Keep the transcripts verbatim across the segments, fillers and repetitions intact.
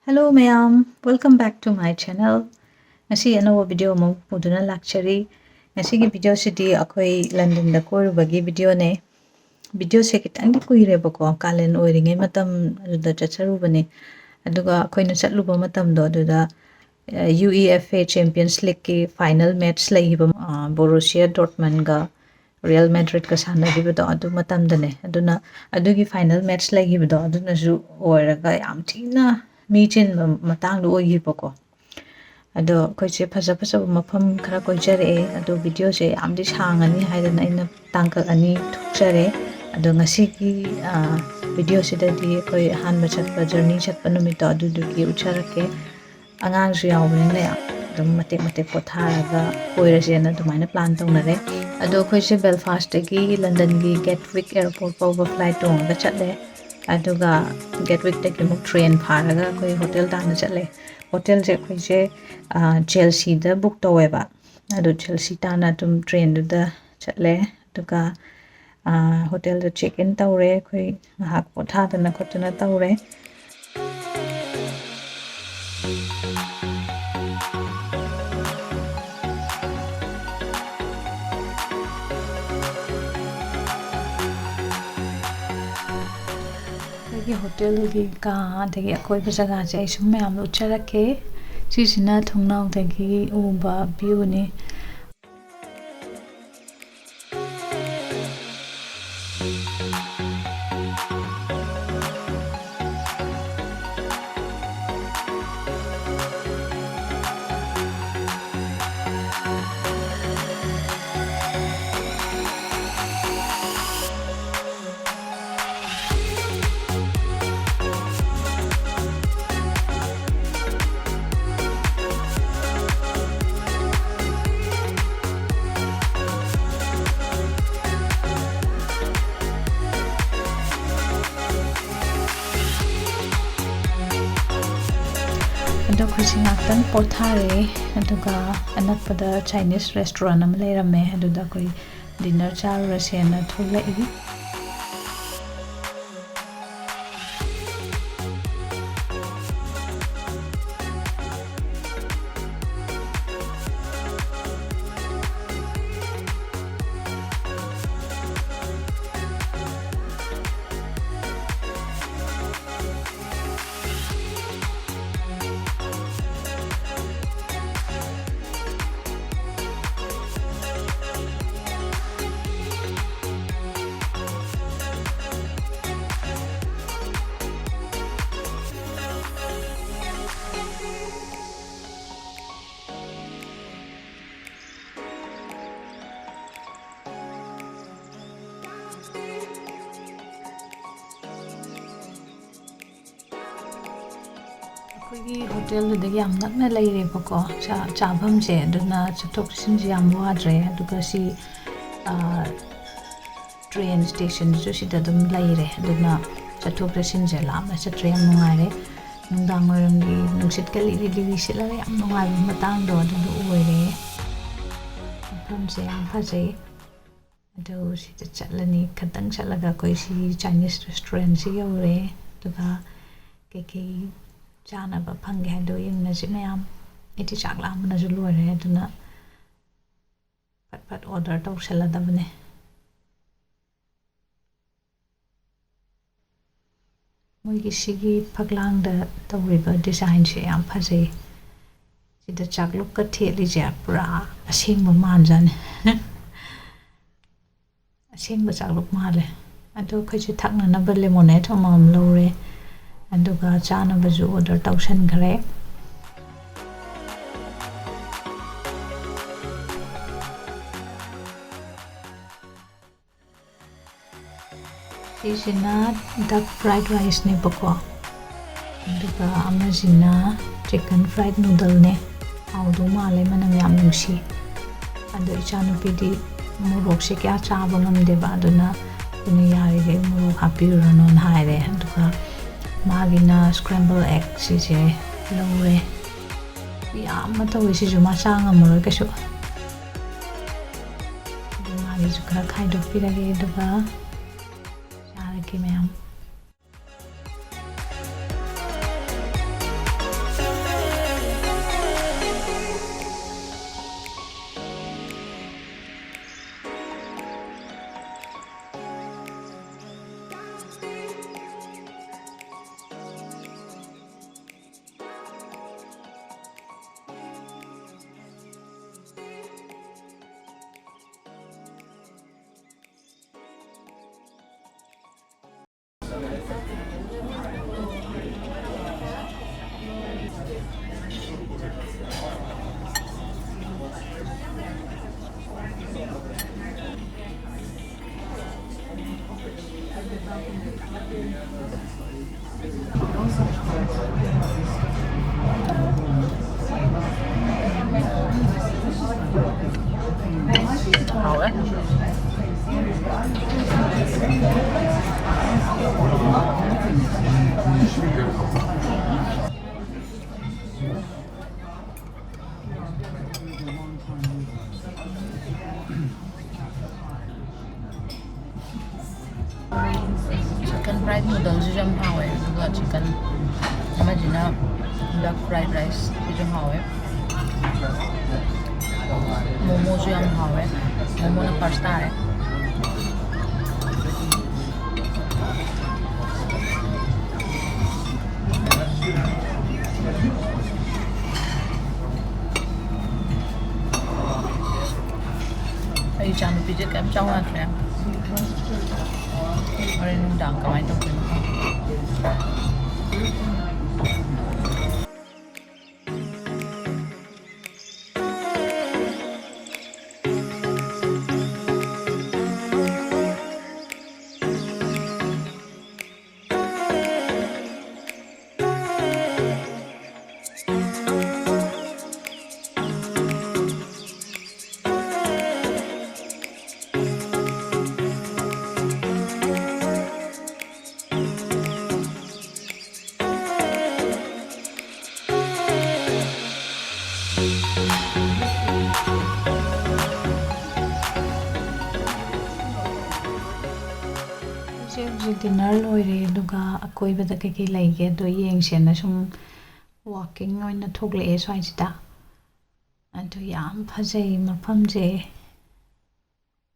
Hello ꯃꯌꯥꯝ, welcome back to my channel. ꯉꯁꯤ ꯑꯅꯧꯕ ꯚꯤꯗꯤꯑꯣ ꯑꯃ ꯄꯨꯗꯨꯅ ꯂꯥꯛꯆꯔꯤ꯫ ꯉꯁꯤꯒꯤ ꯚꯤꯗꯤꯑꯣꯁꯤꯗꯤ ꯑꯩꯈꯣꯏ ꯂꯟꯗꯟꯗ ꯀꯣꯏꯔꯨꯕꯒꯤ ꯚꯤꯗꯤꯑꯣꯅꯦ꯫ ꯚꯤꯗꯤꯑꯣꯁꯦ ꯈꯤꯇꯪꯗꯤ ꯀꯨꯏꯔꯦꯕꯀꯣ, ꯀꯥꯂꯦꯟ ꯑꯣꯏꯔꯤꯉꯩ ꯃꯇꯝ ꯑꯗꯨꯗ ꯆꯠꯆꯔꯨꯕꯅꯦ꯫ ꯑꯗꯨꯒ ꯑꯩꯈꯣꯏꯅ ꯆꯠꯂꯨꯕ ꯃꯇꯝꯗꯣ ꯑꯗꯨꯗ, ꯑ, UEFA Champions Leagueꯀꯤ final match ꯂꯩꯈꯤꯕ, ꯑ, Borussia Dortmundꯒ Real Madridꯀ ꯁꯥꯟꯅꯈꯤꯕꯗꯣ ꯑꯗꯨ ꯃꯇꯝꯗꯅꯦ꯫ ꯑꯗꯨꯅ ꯑꯗꯨꯒꯤ final match ꯂꯩꯈꯤꯕꯗꯣ ꯑꯗꯨꯅꯁꯨ ꯑꯣꯏꯔꯒ ꯌꯥꯝ ꯊꯤꯅ ꯃꯤ ꯆꯤꯟꯕ ꯃꯇꯥꯡꯗꯣ ꯑꯣꯏꯈꯤꯕꯀꯣ꯫ ꯑꯗꯣ ꯑꯩꯈꯣꯏꯁꯦ ꯐꯖ ꯐꯖꯕ ꯃꯐꯝ ꯈꯔ ꯀꯣꯏꯖꯔꯛꯑꯦ꯫ ꯑꯗꯣ ꯚꯤꯗꯤꯑꯣꯁꯦ ꯌꯥꯝꯗꯤ ꯁꯥꯡꯉꯅꯤ ꯍꯥꯏꯗꯅ ꯑꯩꯅ ꯇꯥꯡꯀꯛ ꯑꯅꯤ ꯊꯣꯛꯆꯔꯦ꯫ ꯑꯗꯣ ꯉꯁꯤꯒꯤ, ꯑ, ꯚꯤꯗꯤꯑꯣꯁꯤꯗꯗꯤ ꯑꯩꯈꯣꯏ ꯑꯍꯥꯟꯕ ꯆꯠꯄ, journey ꯆꯠꯄ ꯅꯨꯃꯤꯠꯇꯣ ꯑꯗꯨꯗꯨꯒꯤ ꯎꯠꯆꯔꯛꯀꯦ꯫ ꯑꯉꯥꯡꯁꯨ ꯌꯥꯎꯕꯅꯤꯅ ꯑꯗꯨꯝ ꯃꯇꯦꯛ ꯃꯇꯦꯛ ꯄꯣꯊꯥꯔꯒ ꯀꯣꯏꯔꯁꯦꯅ ꯑꯗꯨꯃꯥꯏꯅ plan ꯇꯧꯅꯔꯦ꯫ ꯑꯗꯣ ꯑꯩꯈꯣꯏꯁꯦ Belfastꯇꯒꯤ Londonꯒꯤ Gatwick Airport ꯐꯥꯎꯕ flight ꯇꯣꯡꯉꯒ ꯆꯠꯂꯦ꯫ ꯑꯗꯨꯒ Gatwickꯇꯒꯤ ꯑꯃꯨꯛ train ꯐꯥꯔꯒ ꯑꯩꯈꯣꯏ hotel ꯇꯥꯟꯅ ꯆꯠꯂꯦ꯫ Hotelꯁꯦ ꯑꯩꯈꯣꯏꯁꯦ, ꯑ, Chelseaꯗ book ꯇꯧꯋꯦꯕ꯫ ꯑꯗꯨ Chelsea ꯇꯥꯟꯅ ꯑꯗꯨꯝ trainꯗꯨꯗ ꯆꯠꯂꯦ꯫ ꯑꯗꯨꯒ, ꯑ, hotelꯗ check in ꯇꯧꯔꯦ꯫ ꯑꯩꯈꯣꯏ ꯉꯥꯏꯍꯥꯛ ꯄꯣꯊꯥꯗꯅ ꯈꯣꯠꯇꯅ ꯇꯧꯔꯦ꯫ ꯑꯩꯈꯣꯏꯒꯤ hotelꯒꯤ ꯀꯥ ꯑꯗꯒꯤ ꯑꯀꯣꯏꯕ ꯖꯒꯥꯁꯦ ꯑꯩ ꯁꯨꯝ ꯃꯌꯥꯝꯗ ꯎꯠꯆꯔꯛꯀꯦ꯫ ꯁꯤꯁꯤꯅ ꯊꯣꯡꯅꯥꯎꯗꯒꯤ ꯎꯕ viewꯅꯤ꯫ ꯑꯗꯣ ꯑꯩꯈꯣꯏꯁꯦ ꯉꯥꯛꯇꯪ ꯄꯣꯊꯥꯔꯦ꯫ ꯑꯗꯨꯒ ꯑꯅꯛꯄꯗ Chinese restaurant ꯑꯃ ꯂꯩꯔꯝꯃꯦ꯫ ꯑꯗꯨꯗ ꯑꯩꯈꯣꯏ dinner ꯆꯥꯔꯨꯔꯁꯦꯅ ꯊꯣꯛꯂꯛꯏ꯫ ꯑꯩꯈꯣꯏꯒꯤ ꯍꯣꯇꯦꯜꯗꯨꯗꯒꯤ ꯌꯥꯝ ꯅꯛꯅ ꯂꯩꯔꯦꯕꯀꯣ, ꯆꯥ-, ꯆꯥꯐꯝꯁꯦ, ꯑꯗꯨꯅ ꯆꯠꯊꯣꯛ ꯆꯠꯁꯤꯟꯁꯦ ꯌꯥꯝ ꯋꯥꯗ꯭ꯔꯦ꯫ ꯑꯗꯨꯒ ꯁꯤ, ꯑ, ꯇ꯭ꯔꯦꯟ ꯁ꯭ꯇꯦꯁꯟꯁꯨ ꯁꯤꯗ ꯑꯗꯨꯝ ꯂꯩꯔꯦ, ꯑꯗꯨꯅ ꯆꯠꯊꯣꯛ ꯆꯠꯁꯤꯟꯁꯦ ꯂꯥꯞꯅ ꯆꯠꯇ꯭ꯔꯦ, ꯌꯥꯝ ꯅꯨꯡꯉꯥꯏꯔꯦ꯫ ꯅꯨꯡꯗꯥꯡ ꯋꯥꯏꯔꯝꯒꯤ ꯅꯨꯡꯁꯤꯠꯀ ꯂꯤꯔꯤ ꯂꯤꯔꯤ ꯁꯤꯠꯂꯒ ꯌꯥꯝ ꯅꯨꯡꯉꯥꯏꯕ ꯃꯇꯥꯡꯗꯣ ꯑꯗꯨꯗꯣ ꯑꯣꯏꯔꯦ꯫ ꯃꯐꯝꯁꯦ ꯌꯥꯝ ꯐꯖꯩ꯫ ꯑꯗꯨ ꯁꯤꯗ ꯆꯠꯂꯅꯤ, ꯈꯇꯪ ꯆꯠꯂꯒ ꯑꯩꯈꯣꯏ ꯁꯤ ꯆꯥꯏꯅꯤꯁ ꯔꯦꯁꯇꯨꯔꯦꯟꯁꯤ ꯌꯧꯔꯦ꯫ ꯑꯗꯨꯒ ꯀꯩꯀꯩ ꯆꯥꯅꯕ ꯐꯪꯒꯦ ꯍꯥꯏꯗꯣ ꯌꯦꯡꯅꯁꯤ ꯃꯌꯥꯝ꯫ ꯑꯩꯗꯤ ꯆꯥꯛ ꯂꯥꯝꯕꯅꯁꯨ ꯂꯣꯏꯔꯦ, ꯑꯗꯨꯅ ꯐꯠ ꯐꯠ ꯑꯣꯔꯗꯔ ꯇꯧꯁꯜꯂꯗꯕꯅꯦ꯫ ꯃꯣꯏꯒꯤ ꯁꯤꯒꯤ ꯐꯛꯂꯥꯡꯗ ꯇꯧꯔꯤꯕ ꯗꯤꯖꯥꯏꯟꯁꯦ ꯌꯥꯝ ꯐꯖꯩ꯫ ꯁꯤꯗ ꯆꯥꯛꯂꯨꯛꯀ ꯊꯦꯠꯂꯤꯁꯦ ꯄꯨꯔꯥ ꯑꯁꯦꯡꯕ ꯃꯥꯟꯖꯥꯠꯅꯤ꯫ ꯑꯁꯦꯡꯕ ꯆꯥꯛꯂꯨꯛ ꯃꯥꯜꯂꯦ꯫ ꯑꯗꯣ ꯑꯩꯈꯣꯏꯁꯦ ꯊꯛꯅꯅꯕ ꯂꯦꯃꯣꯅꯦꯠ ꯑꯃꯃꯝ ꯂꯧꯔꯦ, ꯑꯗꯨꯒ ꯆꯥꯅꯕꯁꯨ ꯑꯣꯔꯗꯔ ꯇꯧꯁꯟꯈ꯭ꯔꯦ꯫ ꯁꯤꯁꯤꯅ duck fried riceꯅꯦꯕꯀꯣ, ꯑꯗꯨꯒ ꯑꯃꯁꯤꯅ chicken fried noodleꯅꯦ꯫ ꯍꯥꯎꯗꯧ ꯃꯥꯜꯂꯦ, ꯃꯅꯝ ꯌꯥꯝ ꯅꯨꯡꯁꯤ꯫ ꯑꯗꯣ ꯏꯆꯥꯅꯨꯄꯤꯗꯤ ꯃꯣꯔꯣꯛꯁꯦ ꯀꯌꯥ ꯆꯥꯕ ꯉꯝꯗꯦꯕ, ꯑꯗꯨꯅ ꯑꯩꯈꯣꯏꯅ ꯌꯥꯔꯤꯈꯩ ꯃꯣꯔꯣꯛ ꯍꯥꯞꯄꯤꯔꯨꯔꯅꯣꯅ ꯍꯥꯏꯔꯦ꯫ ꯑꯗꯨꯒ ꯃꯥꯒꯤꯅ scramble egg ꯁꯤꯁꯦ ꯂꯧꯔꯦ꯫ ꯌꯥꯝꯅ ꯇꯧꯋꯦ ꯁꯤꯁꯨ, ꯃꯥ ꯆꯥ ꯉꯝꯃꯔꯣꯏ ꯀꯩꯁꯨ꯫ ꯑꯗꯨ ꯃꯥꯒꯤꯁꯨ ꯈꯔ ꯈꯥꯏꯗꯣꯛꯄꯤꯔꯒꯦ, ꯑꯗꯨꯒ ꯆꯥꯔꯒꯦ ꯃꯌꯥꯝ꯫ ꯍꯥꯎꯋꯦ꯫ Chicken fried noodle ꯁꯤꯁꯨ ꯌꯥꯝ ꯍꯥꯎꯋꯦ, ꯑꯗꯨꯒ chicken ꯑꯃꯁꯤꯅ duck fried rice ꯁꯤꯁꯨ ꯍꯥꯎꯋꯦ꯫ ꯃꯣꯃꯣꯁꯨ ꯌꯥꯝ ꯍꯥꯎꯋꯦ꯫ ꯃꯣꯃꯣꯅ first ꯇꯥꯔꯦ꯫ ꯑꯩ ꯏꯆꯥꯅꯨꯄꯤꯁꯦ ꯀꯩꯝ ꯆꯥꯎ ꯌꯥꯗ꯭ꯔꯦ꯫ ꯍꯣꯔꯦꯟ ꯅꯨꯡꯗꯥꯡ ꯀꯃꯥꯏꯅ ꯇꯧꯗꯣꯏꯅꯣ ꯈꯪꯗꯦ꯫ ꯑꯩꯁꯦ ꯍꯧꯖꯤꯛ dinner ꯂꯣꯏꯔꯦ, ꯑꯗꯨꯒ ꯑꯀꯣꯏꯕꯗ ꯀꯩꯀꯩ ꯂꯩꯒꯦ ꯑꯗꯣ ꯌꯦꯡꯁꯦꯅ ꯁꯨꯝ walking ꯑꯣꯏꯅ ꯊꯣꯛꯂꯛꯑꯦ ꯁ꯭ꯋꯥꯏꯁꯤꯗ꯫ ꯑꯗꯨ ꯌꯥꯝ ꯐꯖꯩ ꯃꯐꯝꯁꯦ꯫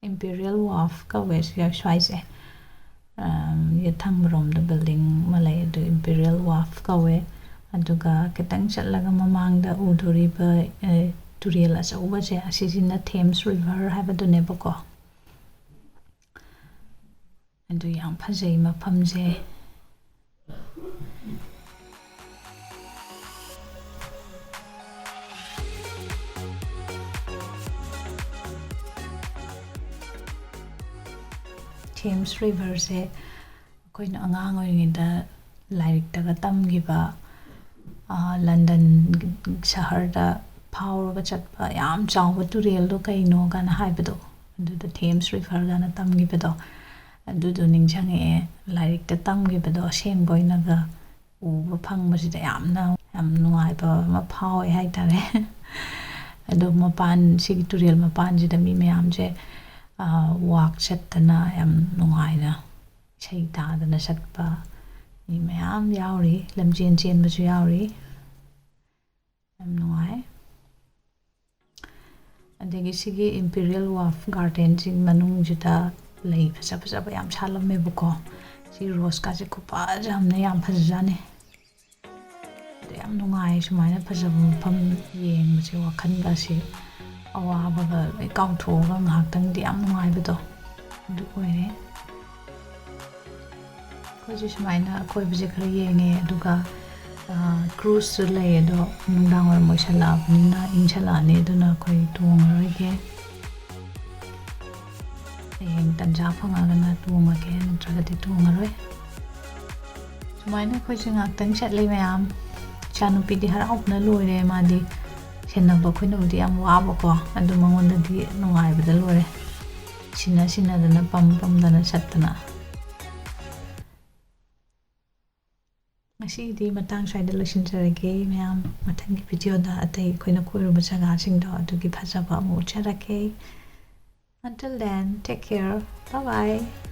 Imperial Wharf ꯀꯧꯋꯦ ꯁꯤ-, ꯁ꯭ꯋꯥꯏꯁꯦ꯫ ꯑꯝ, ꯌꯦꯠ ꯊꯪꯕꯔꯣꯝꯗ building ꯑꯃ ꯂꯩ, ꯑꯗꯨ Imperial Wharf ꯀꯧꯋꯦ꯫ ꯑꯗꯨꯒ ꯈꯤꯇꯪ ꯆꯠꯂꯒ ꯃꯃꯥꯡꯗ ꯎꯗꯣꯔꯤꯕ, ꯑ, ꯇꯨꯔꯦꯜ ꯑꯆꯧꯕꯁꯦ, ꯑꯁꯤꯁꯤꯅ Thames River ꯍꯥꯏꯕꯗꯨꯅꯦꯕꯀꯣ꯫ ꯑꯗꯨ ꯌꯥꯝ ꯐꯖꯩ ꯃꯐꯝꯁꯦ꯫ Thames Riverꯁꯦ ꯑꯩꯈꯣꯏꯅ ꯑꯉꯥꯡ ꯑꯣꯏꯔꯤꯉꯩꯗ ꯂꯥꯏꯔꯤꯛꯇꯒ ꯇꯝꯈꯤꯕ, ꯑ, ꯂꯟꯗꯟ ꯁꯍꯔꯗ ꯐꯥꯎꯔꯒ ꯆꯠꯄ ꯌꯥꯝ ꯆꯥꯎꯕ ꯇꯨꯔꯦꯜꯗꯣ ꯀꯩꯅꯣ ꯀꯥꯏꯅ ꯍꯥꯏꯕꯗꯣ, ꯑꯗꯨꯗ ꯊꯦꯝꯁ ꯔꯤꯚꯔ ꯀꯥꯏꯅ ꯇꯝꯈꯤꯕꯗꯣ, ꯑꯗꯨꯗꯣ ꯅꯤꯡꯁꯤꯡꯉꯛꯑꯦ꯫ ꯂꯥꯏꯔꯤꯛꯇ ꯇꯝꯈꯤꯕꯗꯣ ꯑꯁꯦꯡꯕ ꯑꯣꯏꯅꯒ ꯎꯕ ꯐꯪꯕꯁꯤꯗ ꯌꯥꯝꯅ, ꯌꯥꯝ ꯅꯨꯡꯉꯥꯏꯕ ꯑꯃ ꯐꯥꯎꯋꯦ ꯍꯥꯏꯇꯥꯔꯦ꯫ ꯑꯗꯣ ꯃꯄꯥꯟ, ꯁꯤꯒꯤ ꯇꯨꯔꯦꯜ ꯃꯄꯥꯟꯁꯤꯗ ꯃꯤ ꯃꯌꯥꯝꯁꯦ, ꯋꯥꯛ ꯆꯠꯇꯅ ꯌꯥꯝ ꯅꯨꯡꯉꯥꯏꯅ ꯏꯁꯩ ꯇꯥꯗꯅ ꯆꯠꯄ ꯃꯤ ꯃꯌꯥꯝ ꯌꯥꯎꯔꯤ, ꯂꯝꯖꯦꯟ ꯆꯦꯟꯕꯁꯨ ꯌꯥꯎꯔꯤ꯫ ꯌꯥꯝ ꯅꯨꯡꯉꯥꯏ꯫ ꯑꯗꯒꯤ ꯁꯤꯒꯤ ꯏꯝꯄꯤꯔꯤꯌꯦꯜ ꯋꯥꯐ ꯒꯥꯔꯗꯦꯟꯁꯤ ꯃꯅꯨꯡꯁꯤꯗ ꯂꯩ ꯐꯖ ꯐꯖꯕ ꯌꯥꯝ ꯁꯥꯠꯂꯝꯃꯦꯕꯀꯣ꯫ ꯁꯤ ꯔꯣꯁꯀꯥꯁꯦ ꯈꯨꯐꯖ ꯑꯃꯅ, ꯌꯥꯝ ꯐꯖꯖꯥꯠꯅꯤ꯫ ꯑꯗ ꯌꯥꯝ ꯅꯨꯡꯉꯥꯏ ꯁꯨꯃꯥꯏꯅ ꯐꯖꯕ ꯃꯐꯝ ꯌꯦꯡꯕꯁꯦ, ꯋꯥꯈꯜꯒꯁꯦ ꯑꯋꯥꯕꯒ ꯂꯣꯏ ꯀꯥꯎꯊꯣꯛꯑꯒ ꯉꯥꯏꯍꯥꯛꯇꯪꯗꯤ ꯌꯥꯝ ꯅꯨꯡꯉꯥꯏꯕꯗꯣ ꯑꯗꯨ ꯑꯣꯏꯔꯦ꯫ ꯑꯩꯈꯣꯏꯁꯦ ꯁꯨꯃꯥꯏꯅ ꯑꯀꯣꯏꯕꯁꯦ ꯈꯔ ꯌꯦꯡꯉꯦ, ꯑꯗꯨꯒ ꯀ꯭ꯔꯨꯖꯁꯨ ꯂꯩ, ꯑꯗꯣ ꯅꯨꯡꯗꯥꯡ ꯋꯥꯏꯔꯝ ꯑꯣꯏꯁꯜꯂꯛꯑꯕꯅꯤꯅ ꯏꯪꯁꯜꯂꯛꯑꯅꯤ, ꯑꯗꯨꯅ ꯑꯩꯈꯣꯏ ꯇꯣꯡꯉꯔꯣꯏꯒꯦ꯫ ꯍꯌꯦꯡ ꯇꯟꯖꯥ ꯐꯪꯉꯒꯅ ꯇꯣꯡꯉꯒꯦ, ꯅꯠꯇ꯭ꯔꯒꯗꯤ ꯇꯣꯡꯉꯔꯣꯏ꯫ ꯁꯨꯃꯥꯏꯅ ꯑꯩꯈꯣꯏꯁꯦ ꯉꯥꯛꯇꯪ ꯆꯠꯂꯤ ꯃꯌꯥꯝ꯫ ꯏꯆꯥꯅꯨꯄꯤꯗꯤ ꯍꯔꯥꯎꯕꯅ ꯂꯣꯏꯔꯦ, ꯃꯥꯗꯤ ꯁꯦꯟꯅꯕ ꯑꯩꯈꯣꯏꯅꯕꯨꯗꯤ ꯌꯥꯝ ꯋꯥꯕꯀꯣ, ꯑꯗꯨ ꯃꯉꯣꯟꯗꯗꯤ ꯅꯨꯡꯉꯥꯏꯕꯗ ꯂꯣꯏꯔꯦ꯫ ꯁꯤꯟꯅ ꯁꯤꯟꯅꯗꯅ, ꯄꯝ ꯄꯝꯗꯅ ꯆꯠꯇꯅ꯫ ꯉꯁꯤꯒꯤꯗꯤ ꯃꯇꯥꯡ ꯁ꯭ꯋꯥꯏꯗ ꯂꯣꯏꯁꯤꯟꯖꯔꯒꯦ ꯃꯌꯥꯝ꯫ ꯃꯊꯪꯒꯤ ꯚꯤꯗꯤꯑꯣꯗ ꯑꯇꯩ ꯑꯩꯈꯣꯏꯅ ꯀꯣꯏꯔꯨꯕ ꯖꯒꯥꯁꯤꯡꯗꯣ ꯑꯗꯨꯒꯤ ꯐꯖꯕ ꯑꯃꯨꯛ ꯎꯠꯆꯔꯛꯀꯦ꯫ Until then, take care. Bye bye.